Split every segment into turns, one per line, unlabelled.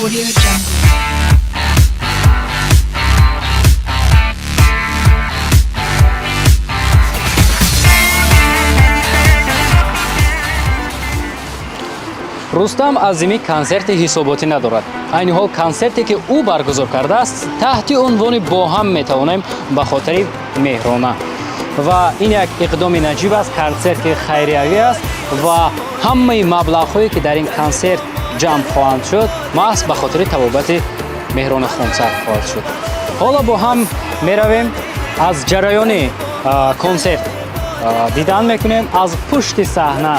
Audio Jungle.
Рустам Азимӣ консерти ҳисоботӣ надорад. Айни ҳол консерте, ки ӯ баргузор кардааст, таҳти унвони «Бо ҳам метавонем» ба хотири Меҳрона, ва ин як иқдоми наҷиб аст, консерти хайриявӣ аст ва ҳамаи маблағҳое, ки дар ин консерт ҷамъ хоҳанд шуд, маҳз ба хотири табобати Меҳронахон сарф хоҳад шуд. Ҳоло бо ҳам меравем, аз ҷараёни консерт дидан мекунем, аз пушти саҳна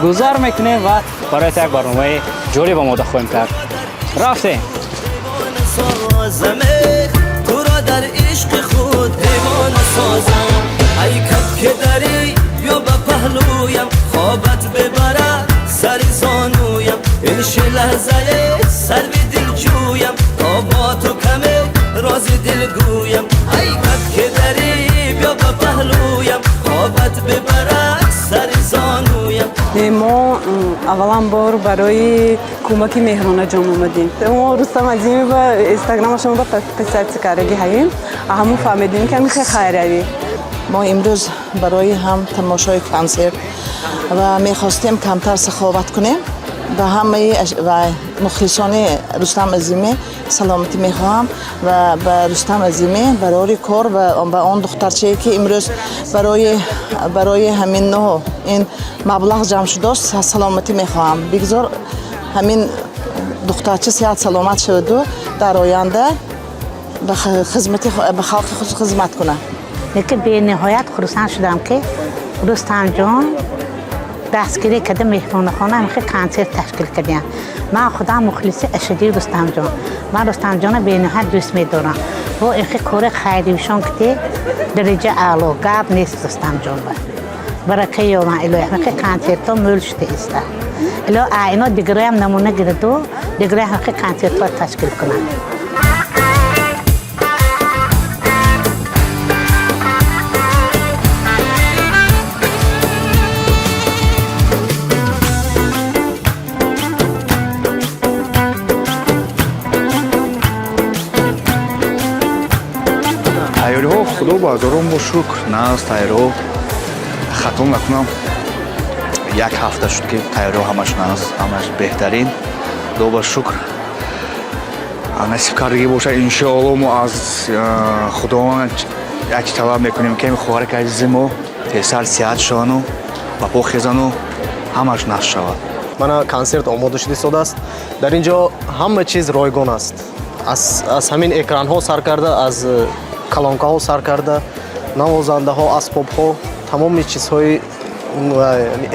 гузар мекунем ва барои як барномаи ҷолиб омода хоҳем кард. Рафтем.
Туро дар ишқи худ девона созам. Ай кабки дарӣ, ё ба паҳлӯям, хобат бибарад сари зонуям. Ин ши лаҳзае сарви дилҷӯям, то бо ту каме рози дил гӯям. Ай кабки дарӣ, биё ба паҳлӯям, хобат бибарад сари зонуям.
Мо аввалан бор барои кӯмаки Меҳронаҷон омадем. Мо Рустам Азимова инстаграмашонро подписаться кардаги ҳаем, ҳамун фаҳмидем, ки ҳамин хел хайравӣ.
Мо имрӯз барои ҳам тамошои консерт ва мехостем камтар саховат кунем. Ба ҳамаи ва мухлисони Рустам Азимӣ саломатӣ мехоҳам ва ба Рустам Азимӣ барори кор ва ба он духтарчае, ки имрӯз барои ҳамин ин маблағ ҷамъ шудааст, саломатӣ мехоҳам. Бигзор ҳамин духтарча сиҳат саломат шаваду дар оянда ба хизмати ба халқи худ хизмат кунад.
Лекин бениҳоят хурсанд шудам, ки Рустамҷон дастгирӣ карда, Меҳронахон ҳамихел консерт ташкил кардиям. Ман худам мухлиси ашадии Рустамҷон. Ман Рустамҷонро бениҳоят дӯст медорам. Бо инхел кори хайривишон кити дараҷа аъло, гап нест. Рустамҷонба барака ёван, илоҳи, ҳамихел консертҳо мӯл шуда иста. Илоҳ, ино дигароям намуна гираду дигароям ҳамихел консертҳо ташкил кунанд.
Тайёриҳо, худо ба ҳазорон бо шукр, нағз тайёриҳо. Хато накунам, як ҳафта шуд, ки тайёриҳо ҳамаш нағз, ҳамаш беҳтарин, худо ба шукр. Насиб кардагӣ бошад, иншоалло, мо аз Худованд як чи талаб мекунем, ки хоҳараки азизи мо тезтар сиҳат шавану ба по хезану ҳамаш нағз шавад.
Мана, консерт омода шуда истодааст. Дар ин ҷо ҳама чиз ройгон аст, аз ҳамин экранҳо сар карда, аз колонкаҳо сар карда, навозандаҳо, асбобҳо, тамоми чизҳои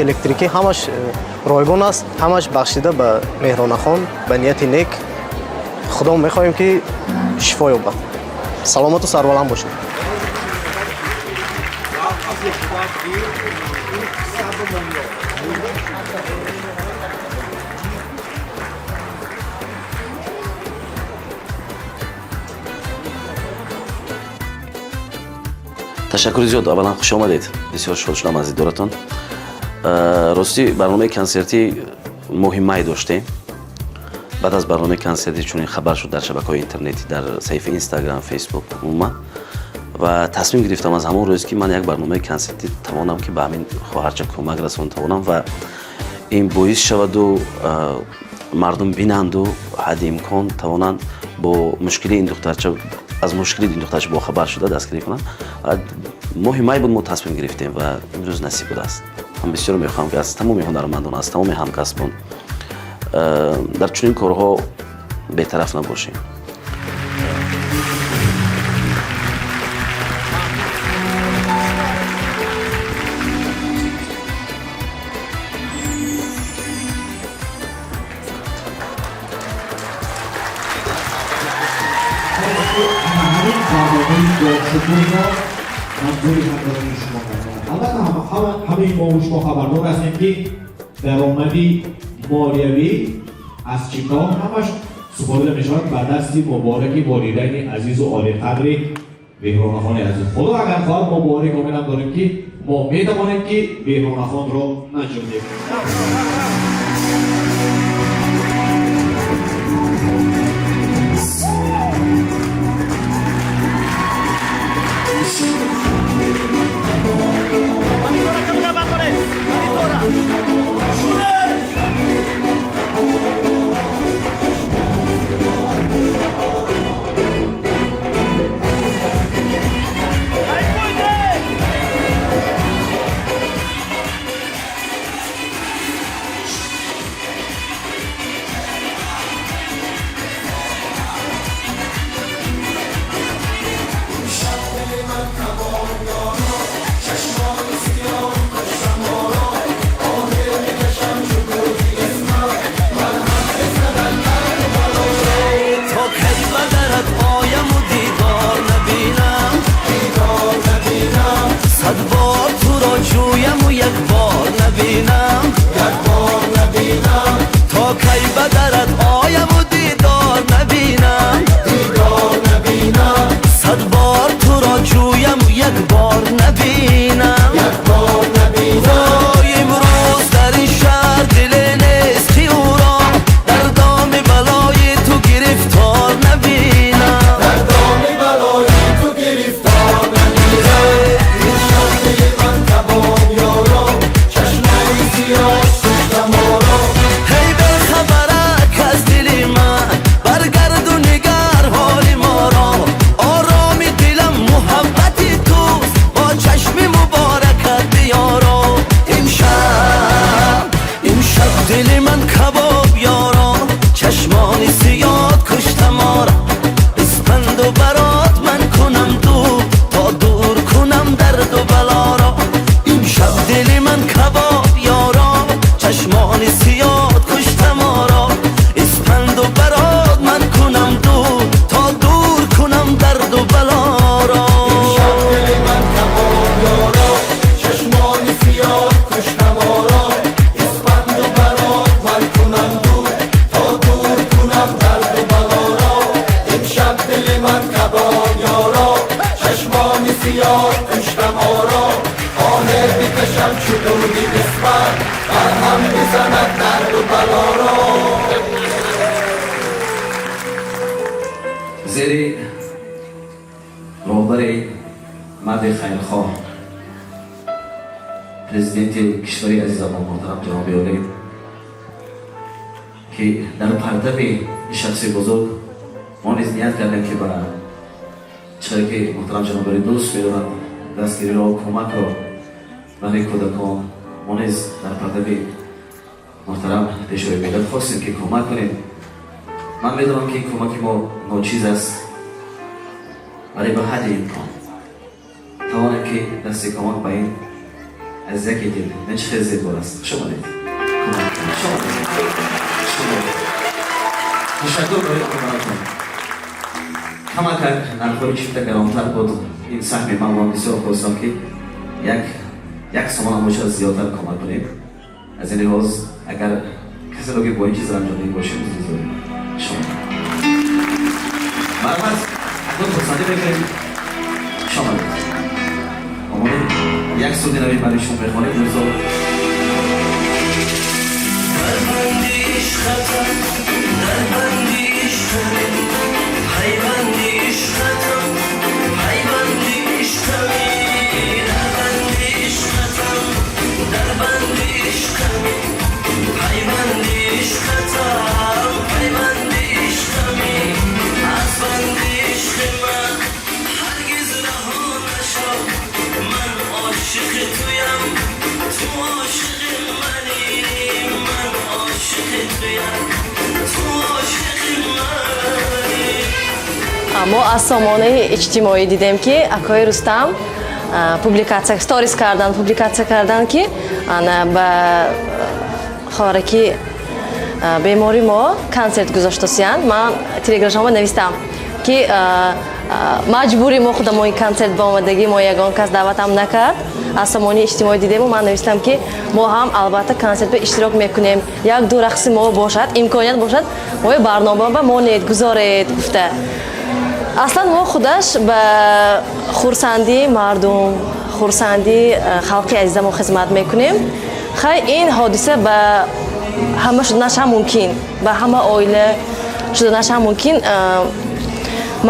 электрикӣ ҳамаш ройгон аст. Ҳамаш бахшида ба Меҳронахон ба нияти нек. Худо мехоҳем, ки шифо ёбад, саломату сарбаланд бошед.
Ташаккури зиёд. Аввалан, хуш омадед, бисёр шод шудам аз дидоратон. Ростӣ, барномаи консертӣ моҳи май доштем. Баъд аз барномаи консертӣ чунин хабар шуд дар шабакаҳои интернетӣ, дар саҳифаи Инстаграм, Фейсбук, умуман, ва тасмим гирифтам аз ҳамон рӯз, ки ман як барномаи консертӣ тавонам, ки ба ҳамин хоҳарча кӯмак расон тавонам ва ин боис шаваду мардум бинанду ҳадди имкон тавонанд бо мушкили ин духтарча, аз мушкили ин духтарча бохабар шуда, дастгирӣ кунанд. Моҳи май буд мо тасмим гирифтем ва имрӯз насиб будааст. Ман бисёр мехоҳам, ки аз тамоми ҳунармандон, аз тамоми ҳамкасбон дар чунин корҳо бетараф набошем.
Ҳамин барномаи бошукӯҳро манзури ҳамроҳии шумо кардам. Албатта, ҳамаи мо шумо хабардор ҳастем, ки даромади молиявӣ аз чикор ҳамаш супорида мешавад ба дасти мубораки волидайни азизу олиқадри Беҳронахони азиз. Худо агар хоҳад, мо боварӣ комилам дорем, ки мо метавонем, ки Беҳронахонро наҷот диҳем.
Бор набинам, як бор набинам. Вой, имрӯз дар ин шаҳр диле нест, ки ӯро дар доми балои ту гирифтор набинам, дар доми балои ту гирифтор набинам. Имшаб дили ман кабоб, ёро, чашмои сиёҳ кушта моро. Ҳей, бехабарак аз дили ман баргарду, нигар ҳоли моро. Ороми дилам муҳаббати туст, бо чашми муборакат биёро. Имшаб, имшаб дили ман кабоб, ёро, чашмони сиёҳ кушта моро. Испанду барот ман кунам дур, то дур кунам дарду балоро. Имшаб дили ман кабоб, ёро, чашмони сиёҳ кушта моро. Испанду барот ман кунам дур, то дур кунам дарду балоро. Имшаб дили ман кабоб, ёро, чашмони сиёҳ кушта моро. Испанду барот ман кунам дур, то дур кунам дарду балоро. Имшаб дили ман кабоб, ёро, чашмони сиёҳ кушта моро. Оҳе бикашам чу дуди испанд, барҳам бизанад дарду балоро.
Зери роҳбари марди хайрхоҳ, президенти кишвари азизамон, муҳтарам ҷаноби олӣ, ки дар партави ин шахси бузург мо низ ният кардем, ки ба чиқаре ки муҳтарам ҷаноби олӣ дӯст медоранд дастгириро, кӯмакро барои кӯдакон, мо низ дар партави муҳтарам пешвои миллат хостем, ки кӯмак кунем. Ман медонам, ки ин кӯмаки мо ночиз аст, вале ба ҳадди имкон тавонем, ки дасти кӯмак ба ин азизаки дил не чӣ хел зебо аст. Хуш омадед, кӯмак кунед. Хуш омадед. Хуш омадед. Ташаккур барои омаданатон. Камакак нархҳои чифта гаронтар буд, ин саҳми ман. Ман бисёр хостам, ки як як сомонам бошад, зиёдтар кӯмак кунем. Аз ин лиҳоз, агар касеро ки бо ин чиз ранҷонӣ бошем, узр. Шумо марҳамат, акнун хурсандӣ мекунем. Хуш омадед. Омодем, як суруди нави барои шумо мехонем, мирзо.
Дар банди ишқатам, дар банди ишқам, пайванди ишқатам, пайванди ишқами. Дар банди ишқатам, дар банди ишқами, пайванди ишқатам, пайванди ишқами. Аз банди ишқи ман ҳаргиз раҳо нашав. Ман ошиқи туям, ту ошиқи мани. Ман ошиқи туям, ту ошиқи мани.
Мо аз сомонаи иҷтимоӣ дидем, ки акои Рустам публикатсия, сторис кардан, публикатсия кардан, ки ана ба хораки бемори мо консерт гузоштасиянд. Ман телеграмшонба навистам, ки маҷбури мо худамо ин консерт ба омадагӣ, мо ягон кас даъватам накард. Аз сомонаи иҷтимоӣ дидему ман навистам, ки мо ҳам албатта консертба иштирок мекунем, як ду рақси мо бошад, имконият бошад, мо барнома ба монед, гузоред, гуфта. Аслан мо худаш ба хурсандии мардум, хурсандии халқи азизамо хизмат мекунем. Хай, ин ҳодиса ба ҳама шуданаш ҳам мумкин, ба ҳама оила шуданаш ҳам мумкин.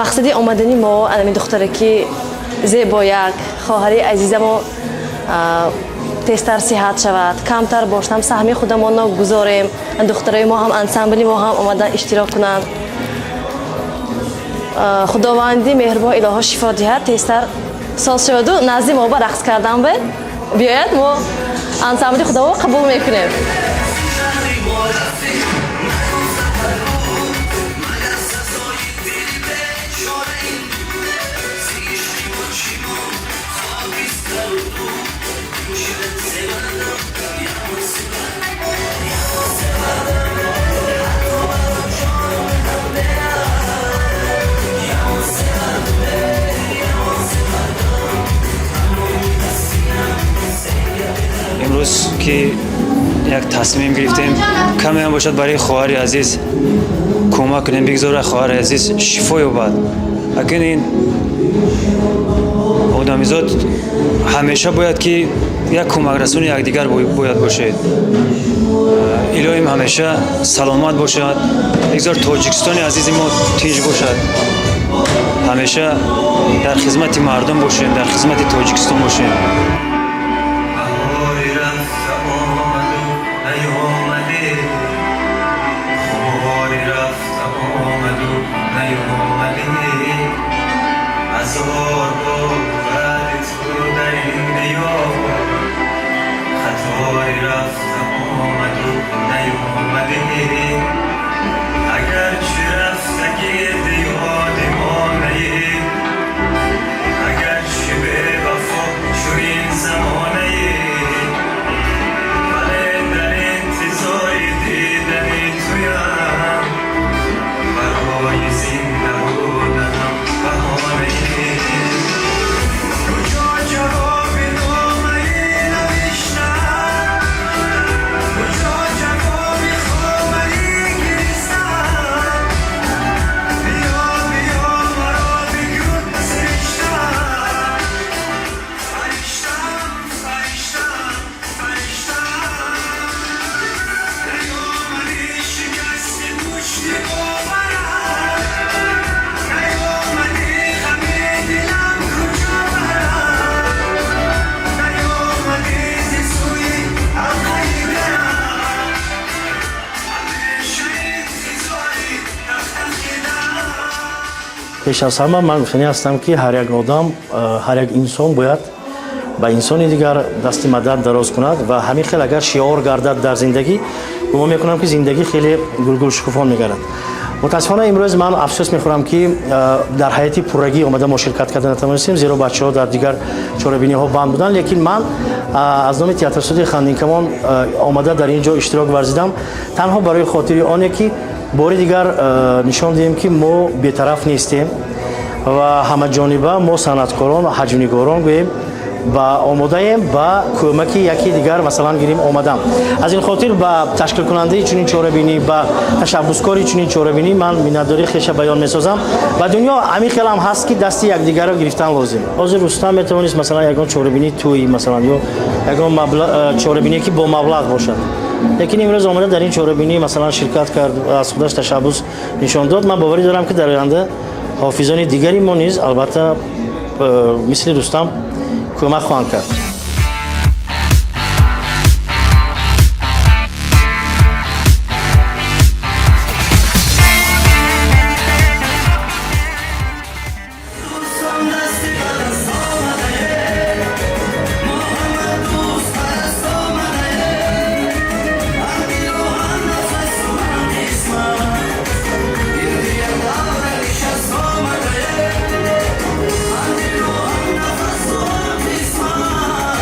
Мақсади омадани мо анами духтараки зебояк, хоҳари азизамо тезтар сиҳат шавад, камтар бошам, саҳми худамонро гузорем. Духтарои мо ҳам, ансамбли мо ҳам омадан иштирок кунанд. Худованди меҳрубон илоҳо шифо диҳад, тезтар соз шаваду назди мо ба рақс кардан бе биёяд, мо ансамбли худамо қабул мекунем.
Шаҳри мо рафиқ накун сафар буд, магар сазои дили бечора ин буд? Зи ишқи мо чӣ монд? Хокистару дуд. Пӯшида зебардам як сипар, як сипардам, ҳатто баро ҷон ҳам бераҳм. Як сипардам, як сипардам, аммо мутасинам сенга.
Имрӯз ки як тасмим гирифтем, каме ҳам бошад, барои хоҳари азиз кӯмак кунем, бигзора хоҳари азиз шифо ёбад. Акун ин одам. Одамизод ҳамеша бояд ки як кӯмакрасони якдигар бояд бошед. Илоҳим, ҳамеша саломат бошад, бигзор Тоҷикистони азизи мо тинҷ бошад. Ҳамеша дар хизмати мардум бошем, дар хизмати Тоҷикистон бошем.
بهاری رفته آمد و نیامده، خماری رفته آمد و نیامده. هزار بار بعد تو در این دیار خطاری رفته آمد و نیامده. اگر چه رفتگی یاد ما نیه، اگر چه به وفا چنین زمانه، ولی در انتظار دیدن تویم، برای زنده بودنم بهانه. کجا جواب نامه نوشتم؟ کجا جواب خامه گریستم؟ بیا بیا مرا بگو سرشتم. فرشتم، فرشتم، فرشتم، نیامدی شکست مشت باورم. نیامدی غم دلم کجا برم؟ نیامدی ز سوی حلقه درم، همیشه انتظاری تخت دلم.
Пеш аз ҳама ман гуфтанӣ ҳастам, ки ҳар як одам, ҳар як инсон бояд ба инсони дигар дасти мадад дароз кунад ва ҳамин хел агар шиор гардад дар зиндагӣ, гумон мекунам, ки зиндагӣ хеле гулгул шукуфон мегардад. Мутаассифона, имрӯз ман афсӯс мехӯрам, ки дар ҳайати пуррагӣ омада мо ширкат карда натавонистем, зеро бачаҳо дар дигар чорабиниҳо банд буданд. Лекин ман аз номи театрстудияи Хандинкамон омада дар ин ҷо иштирок варзидам, танҳо барои хотири оне, ки бори дигар нишон диҳем, ки мо бетараф нестем ва ҳамаҷониба мо санъаткорон, ҳаҷвнигорон гӯем ба омодаем ба кӯмаки яки дигар, масалан гирим, омадам. Аз ин хотир ба ташкилкунандаи чунин чорабинӣ, ба ташаббускори чунин чорабинӣ ман миннатдории хеша баён месозам. Ба дунё ҳамин хелам ҳаст, ки дасти якдигарро гирифтан лозим. Ҳозир Рустам метавонист, масалан, ягон чорабинии тӯй, масалан, ё ягон чорабиние, ки бо маблағ бошад, лекин имрӯз омада дар ин чорабинӣ, масалан, ширкат кард, аз худаш ташаббус нишон дод. Ман боварӣ дорам, ки дар оянда ҳофизони дигари мо низ албатта мисли Рустам кӯмак хоҳанд кард.
دوستان دست دست آمده، ما همه دوست پرست آمده. هم دل و هم نفس و هم قسمت، گرد یک دوره نشست آمده. هم دل و هم نفس و هم قسمت.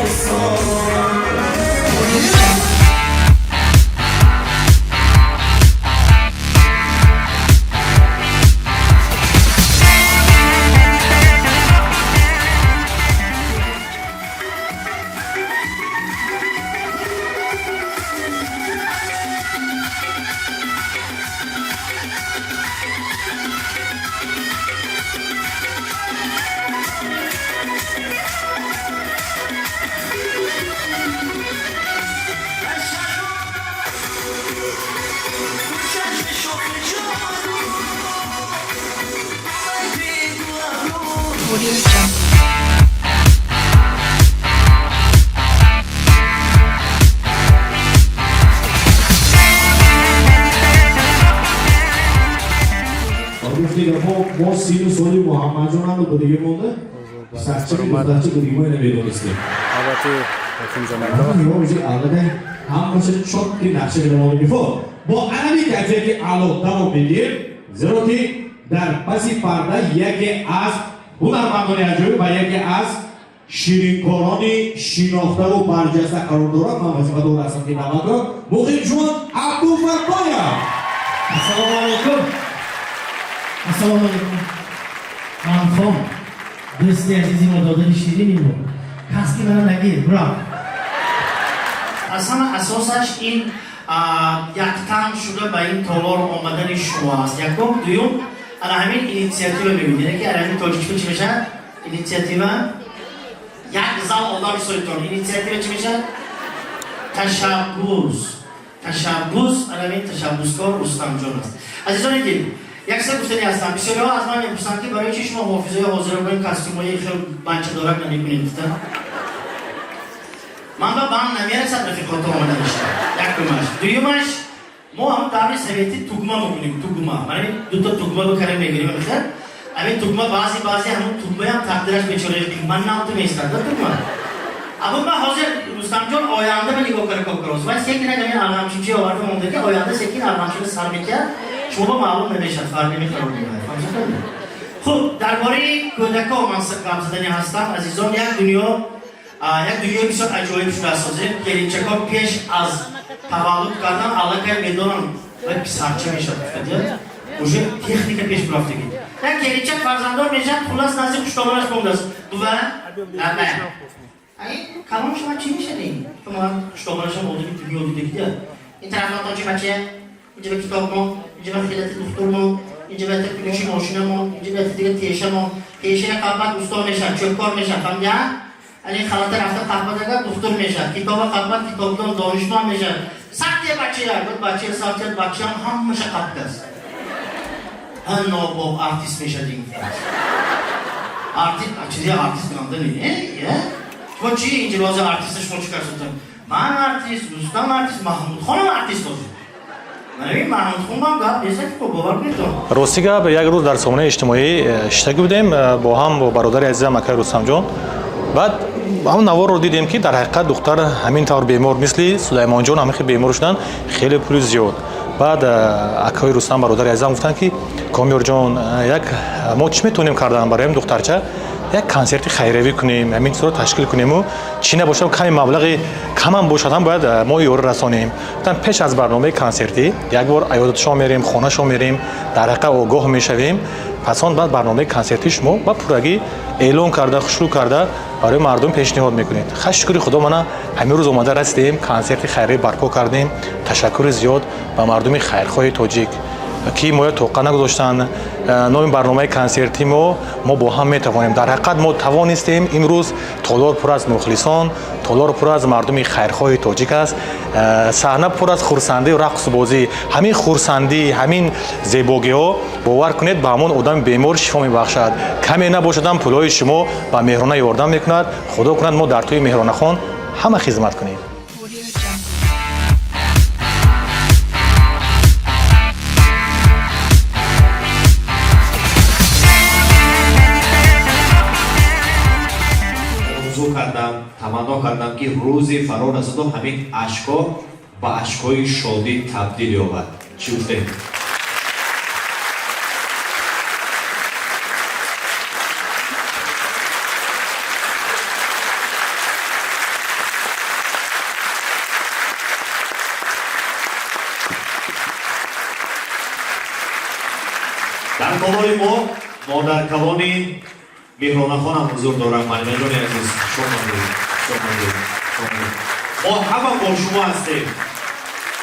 Эҳсон.
Гуфти гапҳо, мо 30 соли Муҳаммадҷонам будагӣ монда, писарча, духтарча будагӣ, мо ина медонистем.
Албатта, Ҳакимҷон.
Албатта, ҳамаша чёткий нақша гирамондагӣ. Хуб, бо анами кайфияти аъло давом медиҳем, зеро ки дар паси парда яке аз ҳунармандони аҷоиб ва яке аз ширинкорони шинохтаву барҷаста қарор дорад. Ман вазифадор ҳастам, ки даъват Муқимҷон Абдуфаттоев.
Ассалому алайкум, ассалому алайкум, Мамхон, дӯсти азизи мо, додари ширини мо, каски мана нагир, брат.
Аз ҳама асосаш ин яктан шуда ба ин толор омадани шумо аст, якум. Дуюм, ана ҳамин инициатива мебинед, ки ана ҳамин тоҷикӣ чӣ мешавад? Инициатива, як зал одам ҳисобитон. Инициатива чӣ мешавад? Ташаббус, ташаббус. Ана ҳамин ташаббускор Рустамҷон аст. Азизони дил, як чиза гуфтани ҳастам. Бисёриҳо аз ман мепурсанд, ки барои чи шумо ҳофизои ҳозира бо ин костюмҳои хел банчадорак намекунед, гуфтан. Ман ба банд намерасад, рафиқото, омада мешавад, якумаш. Дуюмаш, мо ҳам даври советӣ тугма мекунем, тугма. Мана дута тугма бикарем, мегирем, мехел ҳамин тугма. Баъзе баъзе ҳамун тугмаям тақдираш бечора, ман навту меистад да тугма. Або ман ҳозир, Рустамҷон, оянда ба нигоҳ кара кор кароз вай секин ҳамин арғамчинчи оварда монда, ки оянда секин арғамчини сар мекард, шумо ба маълум намешавад, фарқ намекард. Хуб, дар бораи кӯдакҳо ман гап задани ҳастам. Азизон, як дунё, як дунёи бисёр аҷоиб шудааст ҳозир. Келинчакҳо пеш аз таваллуд кардан аллакай медонанд, вай писарча мешавад, гуфтадия. Уже техника пеш бурафтагӣ. Як келинчак фарзанддор мешавад, хуллас, назди хуштомонаш мондааст: «Бува, лаба, калон шава, чӣ мешавад ин?» Хуштомонашам одами дунё дидагидия. Ин тарафнотон чи, бача? Инҷа ба китоб мон, инҷа ба хилати духтур мон, инҷа ба ключи мошина мон, инҷа ба дига теша мон. Тешаи қабат усто мешавад, чӯбкор мешавад, фаҳмидия? Ани халата рафта қабат агар духтур мешавад, китоба қабат китобдон, донишманд мешавад. Сахтия бачая, бачая сахтия, бачаам ҳамаша қабт аст. Ҳа, нобоб артист мешавад ин. Артист, чизи артист ганда не, шумо чи инҷа лозим артиста, шумо чӣ кар? Ман артист, Рустам артист, Маҳмудхонам артист ҳозир.
Рости гап, як рӯз дар сомонаи иҷтимоӣ шиштагӣ будем бо ҳам, бо бародари азизам, акай Рустамҷон. Баъд ҳамн наворро дидем, ки дар ҳақиқат духтар ҳамин тавр бемор, мисли Сулаймонҷон ҳамин хел бемор шуданд, хеле пули зиёд. Баъд акои Рустам, бародари азизам, гуфтанд, ки Комёрҷон, як мо чӣ метавонем кардан барои ҳамин духтарча? Як консерти хайриявӣ кунем, ҳамин чизро ташкил кунему, чӣ набошад, каме маблағи камам бошад ҳам, бояд мо ёрӣ расонем. Гуфтам, пеш аз барномаи консертӣ як бор аёдатшон мерем, хонашон мерем, дар ҳақиқат огоҳ мешавем. Пас он баъд барномаи консертии шумо ба пуррагӣ эълон карда, хушрӯ карда барои мардум пешниҳод мекунед. Ха, шукри Худо, мана ҳамин рӯз омада расидем, консерти хайрӣ барпо кардем. Ташаккури зиёд ба мардуми хайрхоҳи тоҷик, ки моя тоқа нагузоштанд. Номи барномаи консерти мо «Мо бо ҳам метавонем». Дар ҳақиқат мо тавонистем. Имрӯз толор пур аз мухлисон, толор пур аз мардуми хайрхоҳи тоҷик аст, саҳна пур аз хурсандию рақсу бозӣ. Ҳамин хурсандӣ, ҳамин зебогиҳо, бовар кунед, ба ҳамон одами бемор шифо мебахшад. Каме набошадам, пулҳои шумо ба Меҳрона ёрдам мекунад. Худо кунад, мо дар тӯи Меҳронахон ҳама хизмат кунем.
Орзу кардам, таманно кардам, ки рӯзе фаро расаду ҳамин ашкҳо ба ашкҳои шодӣ табдил ёбад. Чӣ гуфтем? Толори мо модаркалони Меҳронахонам ҳузур дорам. Малимаҷони азиз, шомадед, шомадед. Мо ҳама бо шумо ҳастем.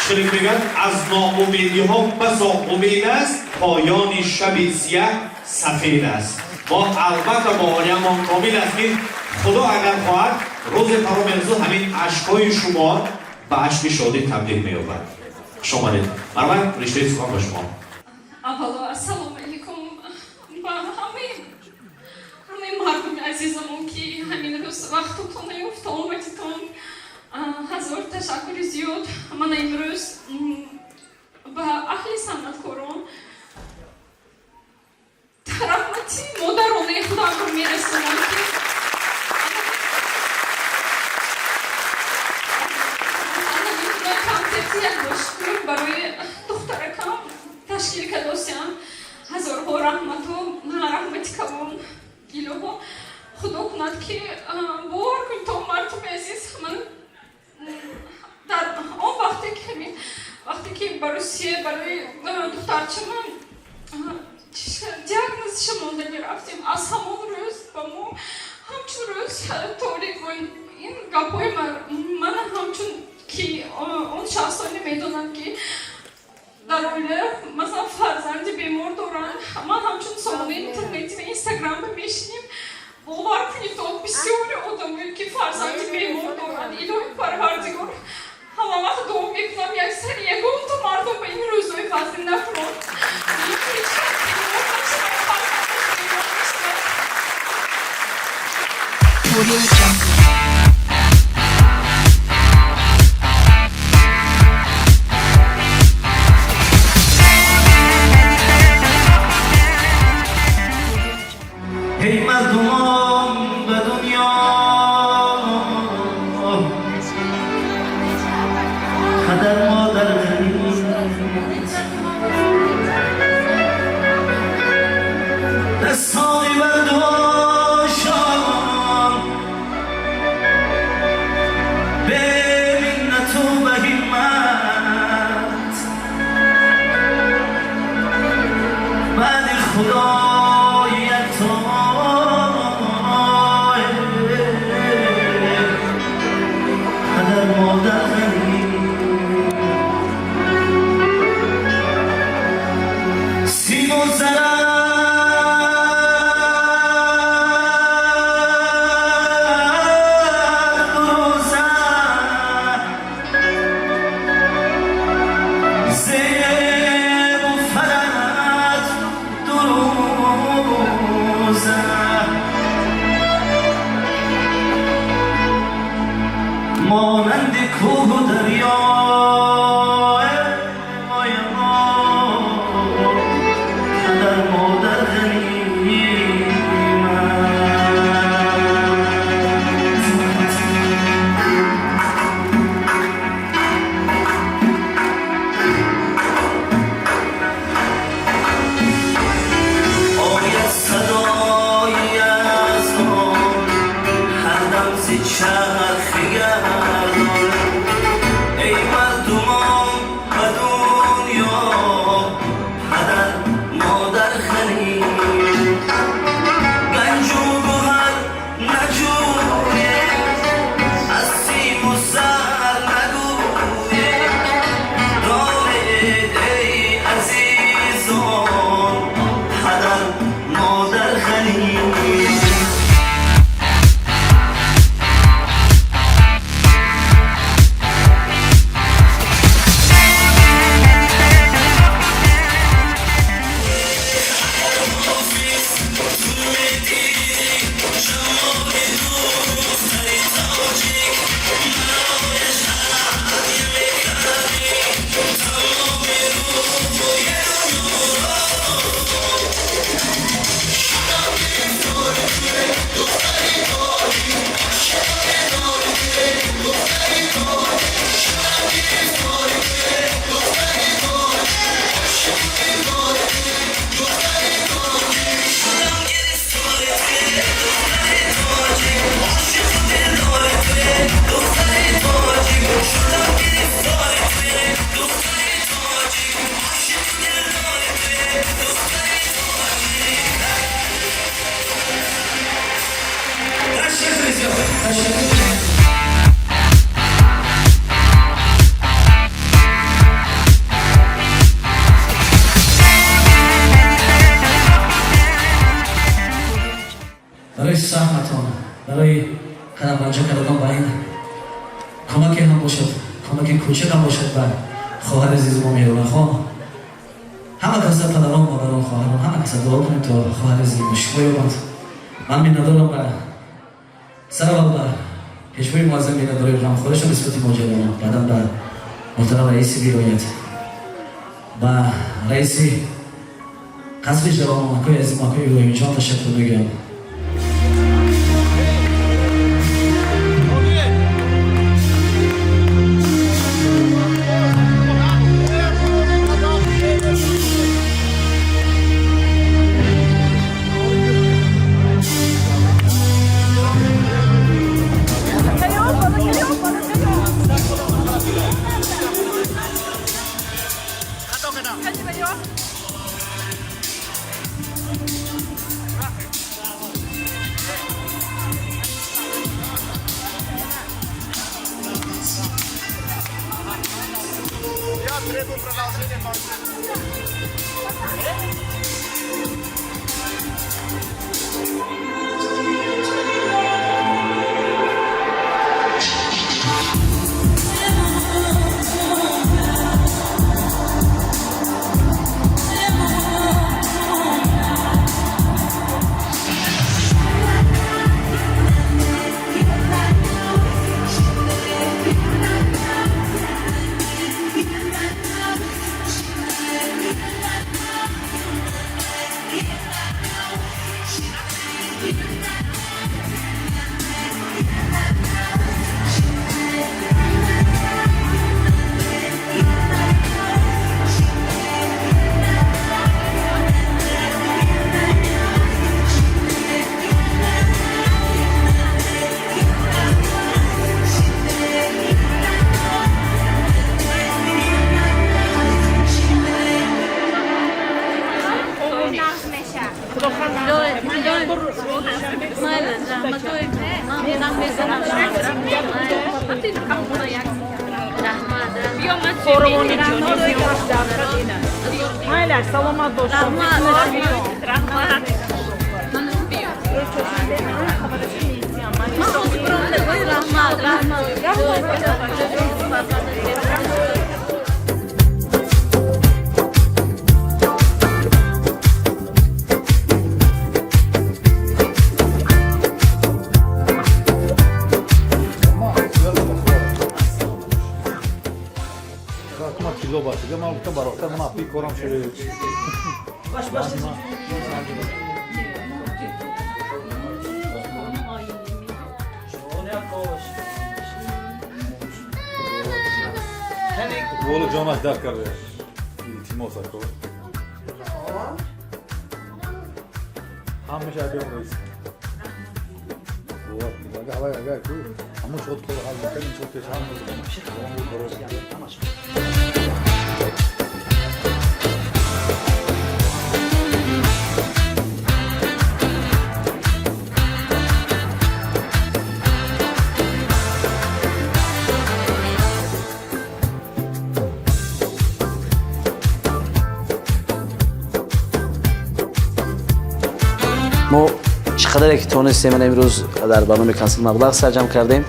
Чилик мегӯяд, аз ноумедиҳо басо умед аст, поёни шаби сияҳ сафед аст. Мо албатта бовариамон комил аст, ки Худо агар хоҳад, рӯзе фаро мерасад, ҳамин ашкҳои шумо ба ашки шодӣ табдил меёбад. Хуш омадед. Марҳамат, риштаи сухан ба шумо.
Аввало, ассалому алайкум ба ҳамаи мардуми азизамон, ки ҳамин рӯз вақтутон ёфта омадитон. Ҳазор ташаккури зиёд. Мана имрӯз ба аҳли санъаткорон раҳмати модаронаи худамро мерасонам, ки консерти як бошукӯр барои духтаракам ташкил кардосиям. Ҳазорҳо раҳмату раҳмати калон. Илоҳо, Худо кунад, ки бовар кунед, то мардуми азиз, ман дар он вақте ки ҳамин вақте ки ба Русия барои духтарчаман диагнозша монда мерафтем, аз ҳамон рӯз ба мо ҳамчун рӯз торик. Ин гапҳои мана ҳамчун ки он шахсоне медонанд, ки дар оила, масалан, фарзанди бемор доранд. Ман ҳамчун сомонаи интернети ва Инстаграмба мешинем, бовар кунед, то бисёри одамое, ки фарзанди бемор доранд, Илоҳи Парвардигор, ҳама вақт дуо мекунам, як сари ягонто мардум ба ин рӯзҳои вазнин нафурод. Ҳеҷ кас бемор нашавад, фарзандаш бемор нашавад.
Audio Jungle.
Эй мардумон, ба дунё падар модар ғанист, дастони бардошон беминнату ба ҳиммат, баъди Худои яктой падар модар ғанӣ. Симу зарар дурӯза, зебу фарат дурӯза, монанди кӯҳу дарё падар модар ғанимат. Ояд садои аз он ҳар дам зи чархи гардон. Эй мардумон.
қадам ранҷа кардам ба ин кӯмаке ҳам бошад, кӯмаки кӯчак ҳам бошад ба хоҳари азизи мо Меҳронахон. Ҳама каса, падарон, модарон, хоҳарон, ҳама каса дуо кунем, то хоҳари азизи мо шифо ёбад. Ман миннатдорам ба сараввал ба пешвои муаззам, миннатдории ғамхоришон нисбати мо ҷавонон, баъдан ба муҳтарам раиси вилоят, ба раиси қасри ҷавонон, акои азизм, акои Иброҳимҷон ташаккур мегӯям.
Воло ҷонаш дард карда. Илтимос, ако. Ҳамаша абён раис. Бовар кунед, агар ҳавай агар ку ҳамон шод кор ҳал мекард, ин шод пеш ҳам
Мо чӣ қадаре ки тонистем, имрӯз дар барномаи консерт маблағ сарҷамъ кардем,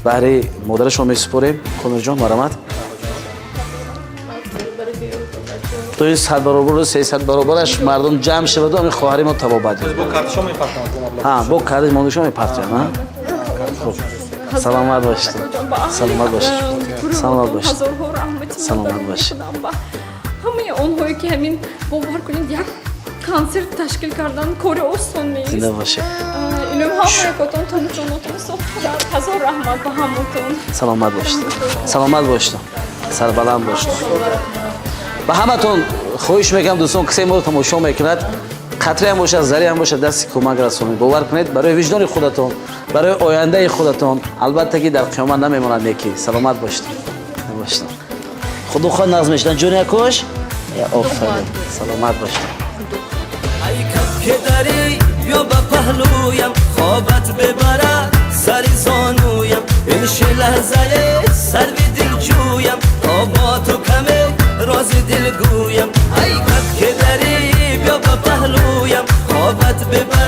баҳри модарашон месупорем. Комирҷон, марҳамат. То ин 100 баробару 300 баробараш мардум ҷамъ шаваду ҳамин хоҳари мо табобат.
Бо картишо мепартам.
Ҳа, бо карти мондашо мепартям. Хуб, саломат бошед, саломат бошед, саломат бошед, саломат бошед.
Ҳамаи онҳое ки ҳамин, бовар кунед, як консерт ташкил кардан кори осон нест.
Зинда бошед.
Илоҳим ҳамаякотон тану ҷонотон соҳ кунад. Ҳазор раҳмат ба ҳаматон.
Саломат бошед, саломат бошед, сарбаланд бошед. Ба ҳаматон хоҳиш мекунам, дӯстон, касе моро тамошо мекунад, қатреам бошад, зареам бошад, дасти кӯмак расонед. Бовар кунед, барои виҷдони худатон, барои ояндаи худатон, албатта ки дар қиёмат намемонад неки. Саломат бошед, бошед. Худохоҳ нағз мешаванд, ҷони акош. Офарин, саломат бошед.
Ай кабки дарӣ, биё ба паҳлӯям, хобат бибарад сари зонӯям, ин ши лаҳзае сарви дилҷӯям, то бо ту каме рози дил гӯям. Ай кабки дарӣ, биё ба паҳлӯям, хобат бибарад.